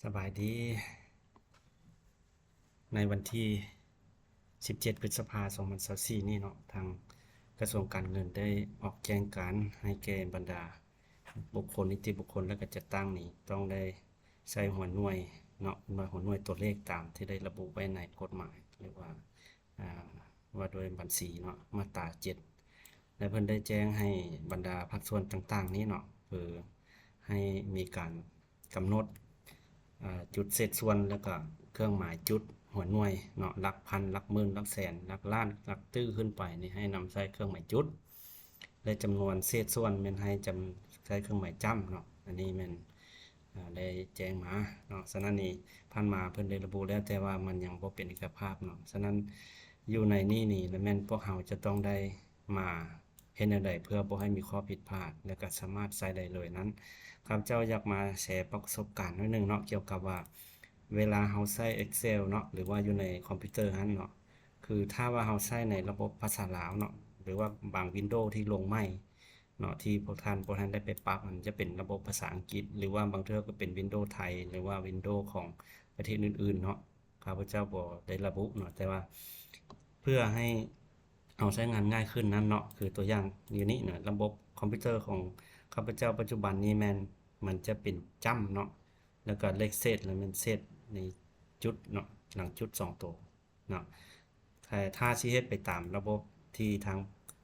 ສະບາຍດີ. ໃນວັນທີສິບເຈັດ ພຶດສະພາ ສອງພັນຊາວສີ່ນີ້ເນາະ, ທາງກະຊວງການເງິນໄດ້ອອກແຈ້ງການໃຫ້ແກ່ບັນດາບຸກຄົນ, ນິຕິບຸກຄົນ ແລະ ກະຈັດຕັ້ງນີ້ ຕ້ອງໄດ້ໃຊ້ຫົວໜ່ວຍເນາະ, ເປັນວ່າຫົວໜ່ວຍຕົວເລກຕາມທີ່ໄດ້ລະບຸໄວ້ໃນກົດໝາຍ ຫຼືວ່າ ອ່າ ວ່າດ້ວຍບັນຊີເນາະ, ມາດຕາເຈັດ ແລະ ເພິ່ນໄດ້ແຈ້ງໃຫ້ບັນດາພາກສ່ວນຕ່າງໆນີ້ເນາະ, ຄືໃຫ້ມີການກຳນົດ ອ່າ ຈຸດເສດສ່ວນ ແລ້ວກໍເຄື່ອງໝາຍຈຸດ ຫົວໜ່ວຍເນາະ, ຫຼັກພັນ, ຫຼັກໝື່ນ, ຫຼັກແສນ, ຫຼັກລ້ານ, ຫຼັກຕື້ຂຶ້ນໄປນີ້ ໃຫ້ນຳໃຊ້ເຄື່ອງໝາຍຈຸດ ແລະ ຈຳນວນເສດສ່ວນແມ່ນໃຫ້ຈຳ ໃຊ້ເຄື່ອງໝາຍຈ້ຳເນາະ. ອັນນີ້ແມ່ນ ອ່າ ໄດ້ແຈ້ງມາເນາະ. ສະນັ້ນນີ້ ຜ່ານມາເພິ່ນໄດ້ລະບຸແລ້ວ, ແຕ່ວ່າມັນຍັງບໍ່ເປັນເອກະພາບເນາະ. ສະນັ້ນ ຢູ່ໃນນີ້ນີ້ ລະແມ່ນພວກເຮົາຈະຕ້ອງໄດ້ມາເຮັດແນວໃດເພື່ອບໍ່ໃຫ້ມີຂໍ້ຜິດພາດ ແລະ ກະສາມາດໃຊ້ໄດ້ເລີຍນັ້ນ, ຂ້າພະເຈົ້າຢາກມາແຊປະສົບການໜ້ອຍໜຶ່ງເນາະ, ກ່ຽວກັບວ່າເວລາເຮົາໃຊ້ Excel ເນາະ ຫຼືວ່າຢູ່ໃນຄອມພິວເຕີຫັ້ນເນາະ, ຄືຖ້າວ່າເຮົາໃຊ້ໃນລະບົບພາສາລາວເນາະ ຫຼືວ່າບາງ Windows ທີ່ລົງໃໝ່ເນາະ ທີ່ພວກທ່ານບໍ່ທັນໄດ້ໄປປັບ, ມັນຈະເປັນລະບົບພາສາອັງກິດ ຫຼືວ່າບາງເທື່ອກໍເປັນ Windows ໄທ ຫຼືວ່າ Windows ຂອງປະເທດອື່ນໆເນາະ, ຂ້າພະເຈົ້າບໍ່ໄດ້ລະບຸເນາະ. ແຕ່ວ່າເພື່ອໃຫ້ເຮົາໃຊ້ງານງ່າຍຂຶ້ນນັ້ນເນາະ, ຄືຕົວຢ່າງຢູ່ນີ້ນະ, ລະບົບຄອມພິວເຕີຂອງຂ້າພະເຈົ້າປັດຈຸບັນນີ້ແມ່ນ ມັນຈະເປັນຈ້ຳເນາະ, ແລ້ວກໍເລກເສດ ແລ້ວແມ່ນເສດໃນຈຸດເນາະ, ຫຼັງຈຸດສອງໂຕ ເນາະ. ແຕ່ຖ້າຊິເຮັດໄປຕາມລະບົບທີ່ທາງ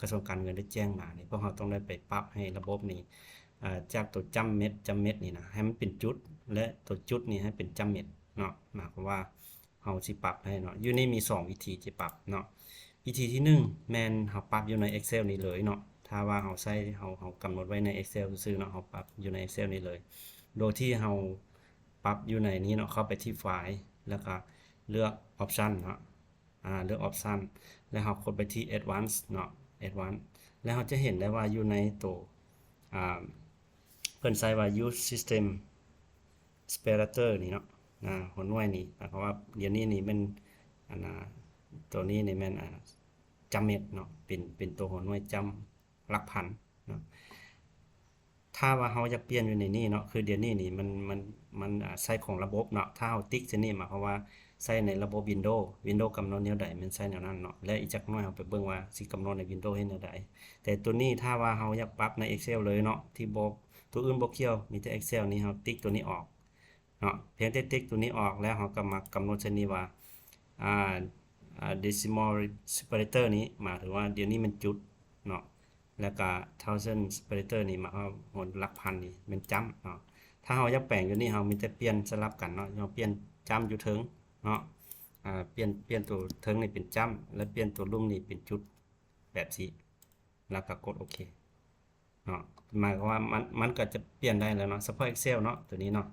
ກະຊວງການເງິນໄດ້ແຈ້ງມານີ້ ພວກເຮົາຕ້ອງໄດ້ໄປປັບໃຫ້ລະບົບນີ້ ເອີ ຈາກຕົວຈ້ຳເມັດ ຈ້ຳເມັດນີ້ນະ ໃຫ້ມັນເປັນຈຸດ ແລະ ຕົວຈຸດນີ້ໃຫ້ເປັນຈ້ຳເມັດເນາະ. ໝາຍຄວາມວ່າເຮົາຊິປັບໃຫ້ເນາະ, ຢູ່ນີ້ມີສອງວິທີທີ່ປັບເນາະ. ວິທີທີໜຶ່ງ ແມ່ນເຮົາປັບຢູ່ໃນ Excel ນີ້ເລີຍເນາະ. ຖ້າວ່າເຮົາໃຊ້ ເຮົາ ເຮົາກຳນົດໄວ້ໃນ Excel ຊື່ໆເນາະ, ເຮົາປັບຢູ່ໃນ Excel ນີ້ເລີຍ ໂດຍທີ່ເຮົາປັບຢູ່ໃນນີ້ເນາະ, ເຂົ້າໄປທີ່ File ແລ້ວກໍເລືອກ Option ເນາະ. ອ່າ ເລືອກ Option ແລ້ວເຮົາກົດໄປທີ່ Advanced ເນາະ, Advanced ແລ້ວເຮົາຈະເຫັນໄດ້ວ່າຢູ່ໃນໂຕ ອ່າ ເພິ່ນໃຊ້ວ່າ Use System Separator ນີ້ເນາະ, ອ່າ ຫົວໜ່ວຍນີ້ ໝາຍຄວາມວ່າດຽວນີ້ນີ້ແມ່ນ ອັນນ່າ ໂຕນີ້ນີ້ແມ່ນ ອ່າ ຈ້ຳເມັດເນາະ, ເປັນ ເປັນໂຕຫົວໜ່ວຍຈ້ຳຫຼັກພັນເນາະ. ຖ້າວ່າເຮົາຢາກປ່ຽນຢູ່ໃນນີ້ເນາະ, ຄືດຽວນີ້ນີ້ມັນ ມັນ ມັນ ອ່າ ໃຊ້ຂອງລະບົບເນາະ. ຖ້າເຮົາຕິກໃສ່ນີ້ ໝາຍຄວາມວ່າໃຊ້ໃນລະບົບ Windows, Windows ກຳນົດແນວໃດແມ່ນໃຊ້ແນວນັ້ນເນາະ. ແລະ ອີກຈັກໜ້ອຍເຮົາໄປເບິ່ງວ່າຊິກຳນົດໃນ Windows ເຮັດແນວໃດ. ແຕ່ໂຕນີ້ ຖ້າວ່າເຮົາຢາກປັບໃນ Excel ເລີຍເນາະ, ທີ່ບໍ່ ໂຕອື່ນບໍ່ກ່ຽວ, ມີແຕ່ Excel ນີ້ ເຮົາຕິກໂຕນີ້ອອກເນາະ. ພຽງແຕ່ຕິກໂຕນີ້ອອກແລ້ວ ເຮົາກໍມາກຳນົດໃສ່ນີ້ວ່າ ອ່າ ອ່າ Decimal Separator ນີ້ ໝາຍເຖິງວ່າດຽວນີ້ແມ່ນຈຸດເນາະ. ແລ້ວກະ Thousand Separator ນີ້ ໝາຍຄວາມວ່າຫົວຫຼັກພັນນີ້ແມ່ນຈ້ຳເນາະ. ຖ້າເຮົາຢາກແປງຢູ່ນີ້ ເຮົາມີແຕ່ປ່ຽນສະຫຼັບກັນເນາະ, ເຮົາປ່ຽນຈ້ຳຢູ່ເທິງເນາະ, ອ່າ ປ່ຽນ ປ່ຽນຕົວເທິງນີ້ເປັນຈ້ຳ ແລະ ປ່ຽນຕົວລຸ່ມນີ້ເປັນຈຸດ ແບບນີ້ ແລ້ວກະກົດໂອເຄເນາະ. ໝາຍຄວາມວ່າມັນ ມັນກໍຈະປ່ຽນໄດ້ແລ້ວເນາະ, ສະເພາະ Excel ເນາະ ຕົວນີ້ເນາະ,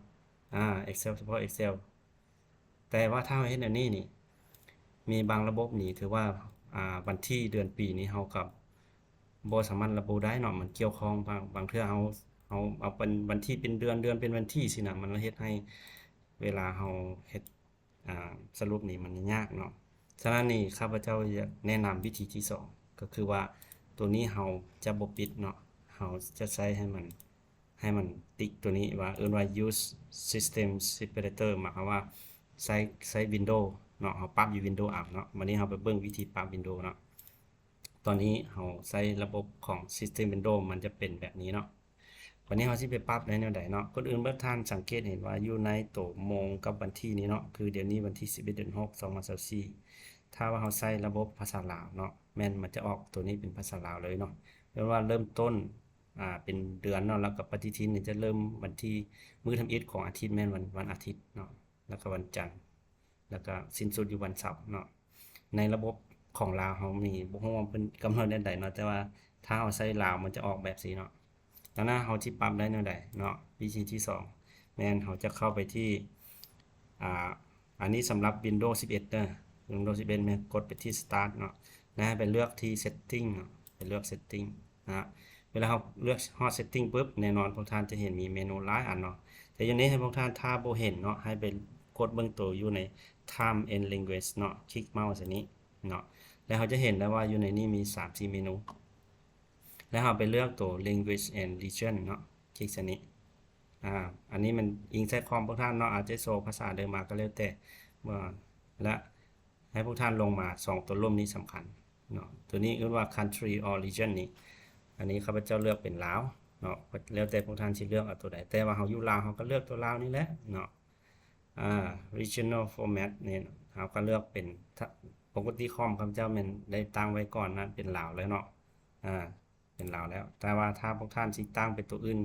ອ່າ Excel ສະເພາະ Excel. ແຕ່ວ່າຖ້າເຮົາເຮັດແນວນີ້ນີ້ ມີບາງລະບົບນີ້ຖືວ່າ ອ່າ ວັນທີ ເດືອນ ປີນີ້ ເຮົາກໍບໍ່ສາມາດລະບຸໄດ້ເນາະ, ມັນກ່ຽວຂ້ອງ ບາງ ບາງເທື່ອເຮົາ ເຮົາເອົາເປັນວັນທີເປັນເດືອນ ເດືອນເປັນວັນທີຊີ້ນະ, ມັນເຮັດໃຫ້ເວລາເຮົາເຮັດ ອ່າ ສະຫຼຸບນີ້ມັນຍາກເນາະ. ສະນັ້ນນີ້ ຂ້າພະເຈົ້າຢາກແນະນຳວິທີທີສອງ ກໍຄືວ່າ ໂຕນີ້ເຮົາຈະບໍ່ປິດເນາະ, ເຮົາຈະໃຊ້ໃຫ້ມັນ ໃຫ້ມັນຕິກໂຕນີ້ວ່າ ເອີ້ນວ່າ Use System Separator ໝາຍຄວາມວ່າໃຊ້ ໃຊ້ Windows ເນາະ, ເຮົາປັບຢູ່ Windows ເອົາເນາະ. ບັດນີ້ເຮົາໄປເບິ່ງວິທີປັບ Windows ເນາະ. ຕອນນີ້ເຮົາໃຊ້ລະບົບຂອງ System Windows ມັນຈະເປັນແບບນີ້ເນາະ. ບັດນີ້ເຮົາຊິໄປປັບໄດ້ແນວໃດເນາະ? ກ່ອນອື່ນເບິດ ທ່ານສັງເກດເຫັນວ່າຢູ່ໃນໂຕໂມງກັບວັນທີນີ້ເນາະ, ຄືດຽວນີ້ວັນທີສິບເອັດ ເດືອນຫົກ ສອງພັນຊາວສີ່ ຖ້າວ່າເຮົາໃຊ້ລະບົບພາສາລາວເນາະ, ແມ່ນມັນຈະອອກໂຕນີ້ເປັນພາສາລາວເລີຍເນາະ. ແປວ່າເລີ່ມຕົ້ນ ອ່າ ເປັນເດືອນເນາະ, ແລ້ວກໍປະຕິທິນນີ້ຈະເລີ່ມວັນທີ ມື້ທຳອິດຂອງອາທິດແມ່ນວັນ ວັນອາທິດເນາະ, ແລ້ວກໍວັນຈັນ ແລ້ວກໍສິ້ນສຸດຢູ່ວັນເສົາເນາະ. ໃນລະບົບຂອງລາວເຮົານີ້ ບໍ່ຮູ້ວ່າເພິ່ນກຳນົດແນວໃດເນາະ, ແຕ່ວ່າຖ້າເຮົາໃຊ້ລາວມັນຈະອອກແບບຊີ້ເນາະ. ດັ່ງນັ້ນເຮົາຊິປັບໄດ້ແນວໃດເນາະ? ວິທີທີສອງ ແມ່ນເຮົາຈະເຂົ້າໄປທີ່ ອ່າ ອັນນີ້ສຳລັບ Windows ສິບເອັດ ເດີ, Windows ສິບເອັດ ແມ່ນກົດໄປທີ່ Start ເນາະ, ແລ້ວໃຫ້ໄປເລືອກທີ່ Setting ເນາະ, ໄປເລືອກ Setting ນະ. ເວລາເຮົາເລືອກຮອດ Setting ປຶບ ແນ່ນອນພວກທ່ານຈະເຫັນມີເມນູຫຼາຍອັນເນາະ, ແຕ່ຢູ່ນີ້ໃຫ້ພວກທ່ານ ຖ້າບໍ່ເຫັນເນາະ ໃຫ້ໄປກົດເບິ່ງໂຕຢູ່ໃນ Time and Language ເນາະ, ຄລິກເມົາໃສ່ນີ້ເນາະ, ແລ້ວເຮົາຈະເຫັນໄດ້ວ່າຢູ່ໃນນີ້ມີສາມສີ່ເມນູ, ແລ້ວເຮົາໄປເລືອກໂຕ Language and Region ເນາະ, ຄລິກໃສ່ນີ້. ອາ ອັນນີ້ມັນອີງໃສ່ຄອມພວກທ່ານເນາະ ອາດຈະໂຊພາສາເດີມມາກໍແລ້ວແຕ່ ແລະ ໃຫ້ພວກທ່ານລົງມາສອງຕົວລຸ່ມນີ້ສຳຄັນເນາະ. ຕົວນີ້ເອີ້ນວ່າ country or region ນີ້ ອັນນີ້ຂ້າພະເຈົ້າເລືອກເປັນລາວເນາະ ແລ້ວແຕ່ພວກທ່ານຊິເລືອກເອົາຕົວໃດ ແຕ່ວ່າເຮົາຢູ່ລາວ ເຮົາກໍເລືອກຕົວລາວນີ້ແຫຼະເນາະ. ອາ regional format ນີ້ ເຮົາກໍເລືອກເປັນ ປົກກະຕິຄອມຂ້າພະເຈົ້າແມ່ນໄດ້ຕັ້ງໄວ້ກ່ອນນັ້ນເປັນລາວແລ້ວເນາະ ອາ ເປັນລາວແລ້ວ. ແຕ່ວ່າຖ້າພວກທ່ານຊິຕັ້ງເປັນຕົວອື່ນ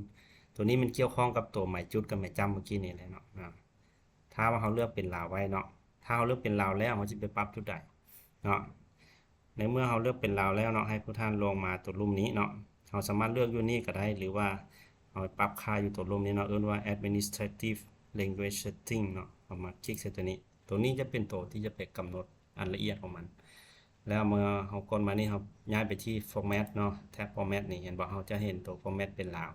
ຕົວນີ້ມັນກ່ຽວຂ້ອງກັບຕົວໝາຍຈຸດກັບໝາຍຈ້ຳເມື່ອກີ້ນີ້ແຫຼະເນາະ. ອາ ຖ້າວ່າເຮົາເລືອກເປັນລາວໄວ້ເນາະ ຖ້າເຮົາເລືອກເປັນລາວແລ້ວ ເຮົາຊິໄປປັບຈຸດໃດເນາະ. ໃນເມື່ອເຮົາເລືອກເປັນລາວແລ້ວເນາະ ໃຫ້ພວກທ່ານລົງມາຕົວລຸ່ມນີ້ເນາະ ເຮົາສາມາດເລືອກຢູ່ນີ້ກໍໄດ້ ຫຼືວ່າເຮົາປັບຄ່າຢູ່ຕົວລຸ່ມນີ້ເນາະ ເອີ້ນວ່າ administrative language setting ເນາະ. ເຮົາມາຄລິກໃສ່ຕົວນີ້ ຕົວນີ້ຈະເປັນຕົວທີ່ຈະໄປກຳນົດອັນລະອຽດຂອງມັນ. ແລ້ວເມື່ອເຮົາກົດມານີ້ ເຮົາຍ້າຍໄປທີ່ format ເນາະ ແທັບ format ນີ້ ເຫັນບໍ່ ເຮົາຈະເຫັນຕົວ format ເປັນລາວ.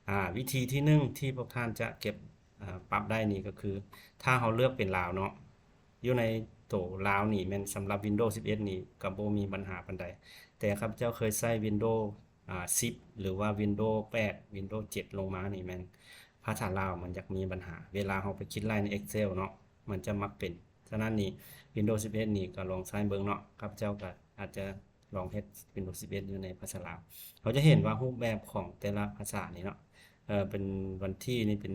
ອາ ວິທີທີໜຶ່ງທີ່ພວກທ່ານຈະເກັບ ອາ ປັບໄດ້ນີ້ກໍຄື ຖ້າເຮົາເລືອກເປັນລາວເນາະ ຢູ່ໃນໂຕລາວນີ້ແມ່ນສຳລັບ Windows ສິບເອັດນີ້ກໍບໍ່ມີບັນຫາປານໃດ ແຕ່ຂ້າພະເຈົ້າເຄີຍໃຊ້ Windows ອາ ສິບ ຫຼືວ່າ Windows ແປດ Windows ເຈັດ ລົງມານີ້ແມ່ນພາສາລາວມັນຢາກມີບັນຫາ ເວລາເຮົາໄປຄິດໄລ່ໃນ Excel ເນາະ ມັນຈະມັກເປັນ. ສະນັ້ນນີ້ Windows ສິບເອັດນີ້ກໍລອງໃຊ້ເບິ່ງເນາະ ຂ້າພະເຈົ້າກໍອາດຈະ ລອງເຮັດ Windows ສິບເອັດ ຢູ່ໃນພາສາລາວ ເຮົາຈະເຫັນວ່າຮູບແບບຂອງແຕ່ລະພາສານີ້ເນາະ ເປັນວັນທີນີ້ເປັນ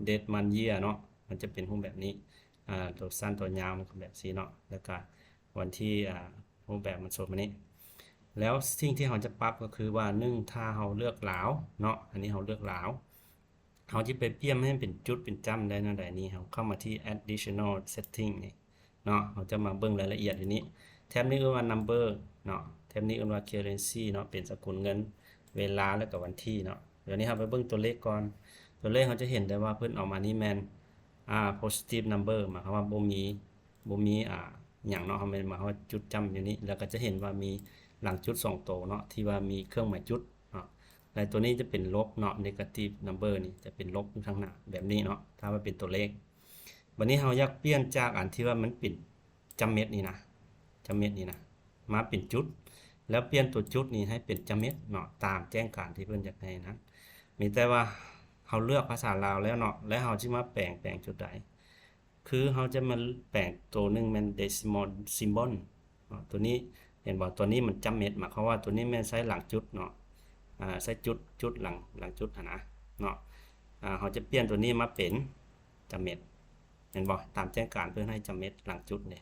date month year ເນາະ ມັນຈະເປັນຮູບແບບນີ້ ອາ ຕົວສັ້ນຕົວຍາວມັນກໍແບບຊີ້ເນາະ ແລ້ວກະວັນທີ ອາ ຮູບແບບມັນໂຊມານີ້. ແລ້ວສິ່ງທີ່ເຮົາຈະປັບກໍຄືວ່າ ໜຶ່ງ ຖ້າເຮົາເລືອກລາວເນາະ ອັນນີ້ເຮົາເລືອກລາວ ເຮົາຈະໄປປ່ຽນໃຫ້ເປັນຈຸດເປັນຈ້ຳໄດ້ແນວໃດນີ້ ເຮົາເຂົ້າມາທີ່ additional setting ນີ້ເນາະ ເຮົາຈະມາເບິ່ງລາຍລະອຽດຢູ່ນີ້ ແທັບນີ້ເອີ້ນວ່າ number ເນາະ ແທັບນີ້ເອີ້ນວ່າ currency ເນາະ ເປັນສະກຸນເງິນ ເວລາ ແລ້ວກໍວັນທີເນາະ. ດຽວນີ້ເຮົາໄປເບິ່ງຕົວເລກກ່ອນ ຕົວເລກເຮົາຈະເຫັນໄດ້ວ່າເພິ່ນເອົາມານີ້ແມ່ນ ອາ positive number ໝາຍຄວາມວ່າບໍ່ມີ ບໍ່ມີ ອາ ຫຍັງເນາະ ເຮົາແມ່ນມາຮອດຈຸດຈ້ຳຢູ່ນີ້ ແລ້ວກໍຈະເຫັນວ່າມີຫຼັງຈຸດສອງໂຕເນາະ ທີ່ວ່າມີເຄື່ອງໝາຍຈຸດເນາະ ແລະ ຕົວນີ້ຈະເປັນລົບເນາະ negative number ນີ້ຈະເປັນລົບຢູ່ທາງໜ້າແບບນີ້ເນາະ ຖ້າວ່າເປັນຕົວເລກ. ບັດນີ້ເຮົາຢາກປ່ຽນຈາກອັນທີ່ວ່າມັນເປັນຈ້ຳເມັດນີ້ນະ ຈ້ຳເມັດນີ້ນະ ມາເປັນຈຸດ ແລ້ວປ່ຽນຕົວຈຸດນີ້ໃຫ້ເປັນຈ້ຳເມັດເນາະ ຕາມແຈ້ງການທີ່ເພິ່ນຢາກໃຫ້ນັ້ນ. ມີແຕ່ວ່າເຮົາເລືອກພາສາລາວແລ້ວເນາະ ແລ້ວເຮົາຊິມາແປງ ແປງຈຸດໃດ ຄືເຮົາຈະມາແປງໂຕໜຶ່ງແມ່ນ decimal symbol ເນາະ ຕົວນີ້ ເຫັນບໍ່ ຕົວນີ້ມັນຈ້ຳເມັດ ໝາຍຄວາມວ່າຕົວນີ້ແມ່ນໃຊ້ຫຼັງຈຸດເນາະ ອາ ໃຊ້ຈຸດ ຈຸດ ຫຼັງ ຫຼັງຈຸດຫັ້ນນະເນາະ. ອາ ເຮົາຈະປ່ຽນຕົວນີ້ມາເປັນຈ້ຳເມັດ ເຫັນບໍ່ ຕາມແຈ້ງການເພິ່ນໃຫ້ຈ້ຳເມັດຫຼັງຈຸດເດ້.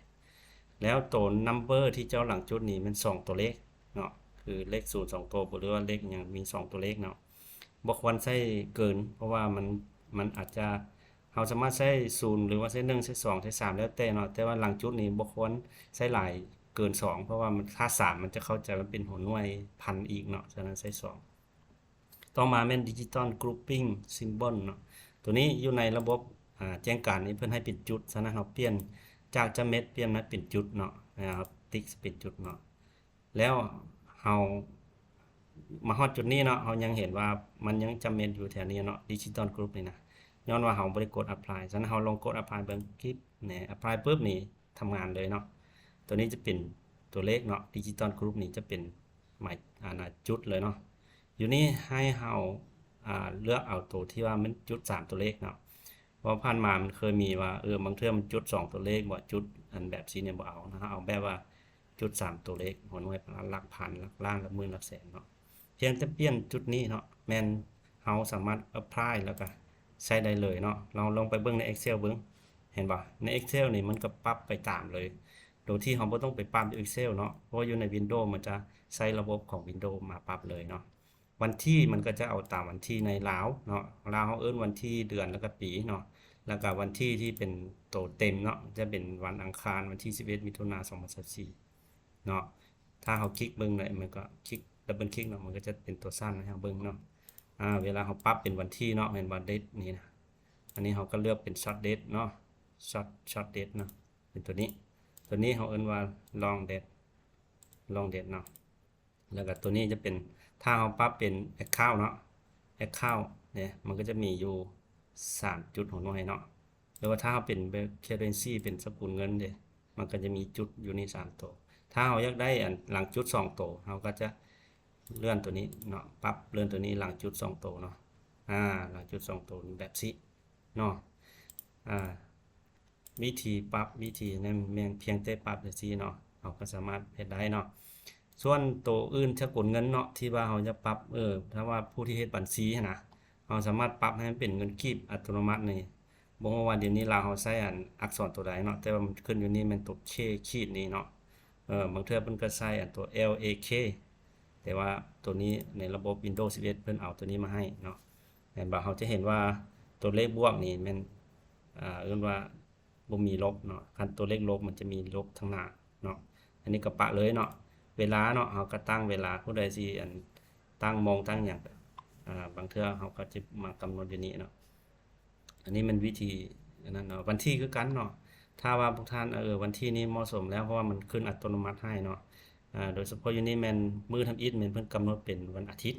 ແລ້ວໂຕ number ທີ່ເຈົ້າຫຼັງຈຸດນີ້ແມ່ນສອງຕົວເລກເນາະ ຄືເລກສູນສອງໂຕ ຫຼືວ່າເລກຫຍັງມີສອງຕົວເລກເນາະ ບໍ່ຄວນໃຊ້ເກີນ ເພາະວ່າມັນ ມັນອາດຈະ ເຮົາສາມາດໃຊ້ສູນ ຫຼືວ່າໃຊ້ໜຶ່ງ ໃຊ້ສອງ ໃຊ້ສາມ ແລ້ວແຕ່ເນາະ ແຕ່ວ່າຫຼັງຈຸດນີ້ບໍ່ຄວນໃຊ້ຫຼາຍເກີນສອງ ເພາະວ່າມັນ ຖ້າສາມ ມັນຈະເຂົ້າໃຈວ່າເປັນຫົວໜ່ວຍພັນອີກເນາະ ສະນັ້ນໃຊ້ສອງ. ຕໍ່ມາແມ່ນ digital grouping symbol ເນາະ ຕົວນີ້ຢູ່ໃນລະບົບ ອາ ແຈ້ງການນີ້ເພິ່ນໃຫ້ເປັນຈຸດ ສະນັ້ນເຮົາປ່ຽນຈາກຈ້ຳເມັດ ປ່ຽນມາເປັນຈຸດເນາະ ເຮົາຕິກເປັນຈຸດເນາະ. ແລ້ວເຮົາມາຮອດຈຸດນີ້ເນາະ ເຮົາຍັງເຫັນວ່າມັນຍັງຈ້ຳເມັດຢູ່ແຖວນີ້ເນາະ digital group ນີ້ນະ ຍ້ອນວ່າເຮົາບໍ່ໄດ້ກົດ apply ສະນັ້ນເຮົາລອງກົດ apply ເບິ່ງ ຄລິກແນະ apply ປຶບນີ້ ທຳງານເລີຍເນາະ. ຕົວນີ້ຈະເປັນຕົວເລກເນາະ digital group ນີ້ຈະເປັນໝາຍ ອັນນະ ຈຸດເລີຍເນາະ. ຢູ່ນີ້ໃຫ້ເຮົາ ອາ ເລືອກເອົາໂຕທີ່ວ່າມັນຈຸດສາມຕົວເລກເນາະ ເພາະຜ່ານມາມັນເຄີຍມີວ່າ ເອີ ບາງເທື່ອມັນຈຸດສອງຕົວເລກບໍ່ ຈຸດອັນແບບຊີ້ນີ້ບໍ່ເອົາເນາະ ເຮົາເອົາແບບວ່າຈຸດສາມຕົວເລກ ຫົວໜ່ວຍ ຫຼັກພັນ ຫຼັກລ້ານ ຫຼັກໝື່ນ ຫຼັກແສນເນາະ. ພຽງແຕ່ປ່ຽນຈຸດນີ້ເນາະ ແມ່ນເຮົາສາມາດ apply ແລ້ວກະໃຊ້ໄດ້ເລີຍເນາະ. ລອງ ລອງໄປເບິ່ງໃນ Excel ເບິ່ງ ເຫັນບໍ່ ໃນ Excel ນີ້ມັນກໍປັບໄປຕາມເລີຍ ໂດຍທີ່ເຮົາບໍ່ຕ້ອງໄປປັບຢູ່ Excel ເນາະ ເພາະວ່າຢູ່ໃນ Windows ມັນຈະໃຊ້ລະບົບຂອງ Windows ມາປັບເລີຍເນາະ. ວັນທີມັນກໍຈະເອົາຕາມວັນທີໃນລາວເນາະ ລາວເຮົາເອີ້ນວັນທີ ເດືອນ ແລ້ວກໍປີເນາະ ແລ້ວກໍວັນທີທີ່ເປັນໂຕເຕັມເນາະ ຈະເປັນວັນອັງຄານ ວັນທີສິບເອັດ ມິຖຸນາ ສອງພັນຊາວສີ່ເນາະ. ຖ້າເຮົາຄລິກເບິ່ງໄດ້ ມັນກໍຄລິກ double click ເນາະ ມັນກໍຈະເປັນຕົວສັ້ນໃຫ້ເຮົາເບິ່ງເນາະ. ອາ ເວລາເຮົາປັບເປັນວັນທີເນາະ ເຫັນບໍ່ date ນີ້ນະ ອັນນີ້ເຮົາກໍເລືອກເປັນ short date ເນາະ short short date ເນາະ ເປັນຕົວນີ້ ຕົວນີ້ເຮົາເອີ້ນວ່າ long date long date ເນາະ. ແລ້ວກໍຕົວນີ້ຈະເປັນ ຖ້າເຮົາປັບເປັນ account ເນາະ account ເດ້ ມັນກໍຈະມີຢູ່ສາມຈຸດຫົວໜ່ວຍເນາະ ຫຼືວ່າຖ້າເຮົາເປັນ currency ເປັນສະກຸນເງິນເດ້ ມັນກໍຈະມີຈຸດຢູ່ນີ້ສາມໂຕ. ຖ້າເຮົາຢາກໄດ້ອັນຫຼັງຈຸດສອງໂຕ ເຮົາກໍຈະເລື່ອນຕົວນີ້ເນາະ ປັບເລື່ອນຕົວນີ້ຫຼັງຈຸດສອງໂຕເນາະ. ອາ ລະຈຸດສອງໂຕນີ້ແບບຊີ້ເນາະ. ອາ ວິທີປັບ ວິທີນັ້ນແມ່ນພຽງແຕ່ປັບຈັ່ງຊີ້ເນາະ ເຮົາກໍສາມາດເຮັດໄດ້ເນາະ. ສ່ວນໂຕອື່ນສະກຸນເງິນເນາະ ທີ່ວ່າເຮົາຈະປັບ ເອີ ຖ້າວ່າຜູ້ທີ່ເຮັດບັນຊີຫັ້ນນະ ເຮົາສາມາດປັບໃຫ້ມັນເປັນເງິນກີບອັດຕະໂນມັດນີ້. ບໍ່ຮູ້ວ່າດຽວນີ້ລາວເຮົາໃຊ້ອັນອັກສອນໂຕໃດເນາະ ແຕ່ວ່າມັນຂຶ້ນຢູ່ນີ້ແມ່ນໂຕ K ຂີດນີ້ເນາະ. ເອີ ບາງເທື່ອເພິ່ນກໍໃຊ້ອັນໂຕ L A K ແຕ່ວ່າໂຕນີ້ໃນລະບົບ Windows ສິບເອັດ ເພິ່ນເອົາໂຕນີ້ມາໃຫ້ເນາະ. ແມ່ນບໍ່? ເຮົາຈະເຫັນວ່າໂຕເລກບວກນີ້ແມ່ນ ເອີ້ນວ່າບໍ່ມີລົບເນາະ. ຄັນໂຕເລກລົບມັນຈະມີລົບທາງໜ້າເນາະ. ອັນນີ້ກໍປະເລີຍເນາະ. ເວລາເນາະ ເຮົາກໍຕັ້ງເວລາ ຜູ້ໃດຊິອັນ ຕັ້ງໂມງຕັ້ງຫຍັງ ອາ ບາງເທື່ອເຮົາກໍຈະມາກຳນົດຢູ່ນີ້ເນາະ. ອັນນີ້ແມ່ນວິທີອັນນັ້ນເນາະ. ວັນທີຄືກັນເນາະ ຖ້າວ່າພວກທ່ານ ເອີ ວັນທີນີ້ເໝາະສົມແລ້ວ ເພາະວ່າມັນຂຶ້ນອັດຕະໂນມັດໃຫ້ເນາະ. ອາ ໂດຍສະເພາະຢູ່ນີ້ແມ່ນມື້ທຳອິດແມ່ນເພິ່ນກຳນົດເປັນວັນອາທິດ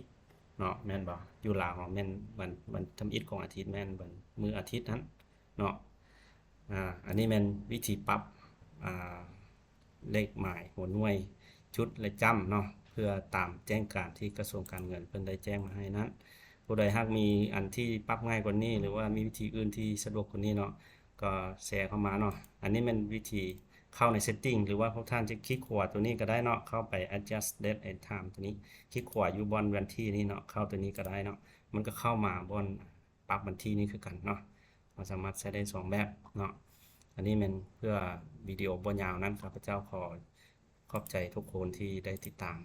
ເນາະ ແມ່ນບໍ່? ຢູ່ລາວເຮົາແມ່ນວັນ ວັນທຳອິດຂອງອາທິດແມ່ນວັນ ມື້ອາທິດນັ້ນເນາະ. ອາ ອັນນີ້ແມ່ນວິທີປັບ ອາ ເລກໝາຍຫົວໜ່ວຍ ຈຸດ ແລະ ຈ້ຳເນາະ ເພື່ອຕາມແຈ້ງການທີ່ກະຊວງການເງິນເພິ່ນໄດ້ແຈ້ງມາໃຫ້ນັ້ນ. ຜູ້ໃດຫາກມີອັນທີ່ປັບງ່າຍກວ່ານີ້ ຫຼືວ່າມີວິທີອື່ນທີ່ສະດວກກວ່ານີ້ເນາະ ກໍແຊເຂົ້າມາເນາະ. ອັນນີ້ແມ່ນວິທີເຂົ້າໃນ setting ຫຼືວ່າພວກທ່ານຈະຄລິກຂວາຕົວນີ້ກໍໄດ້ເນາະ ເຂົ້າໄປ adjust date and time ຕົວນີ້ ຄລິກຂວາຢູ່ບ່ອນວັນທີນີ້ເນາະ ເຂົ້າຕົວນີ້ກໍໄດ້ເນາະ. ມັນກໍເຂົ້າມາບ່ອນປັບວັນທີນີ້ຄືກັນເນາະ. ເຮົາສາມາດໃຊ້ໄດ້ສອງແບບເນາະ. ອັນນີ້ແມ່ນເພື່ອວິດີໂອບໍ່ຍາວນັ້ນ ຂ້າພະເຈົ້າຂໍຂອບໃຈທຸກຄົນທີ່ໄດ້ຕິດຕາມ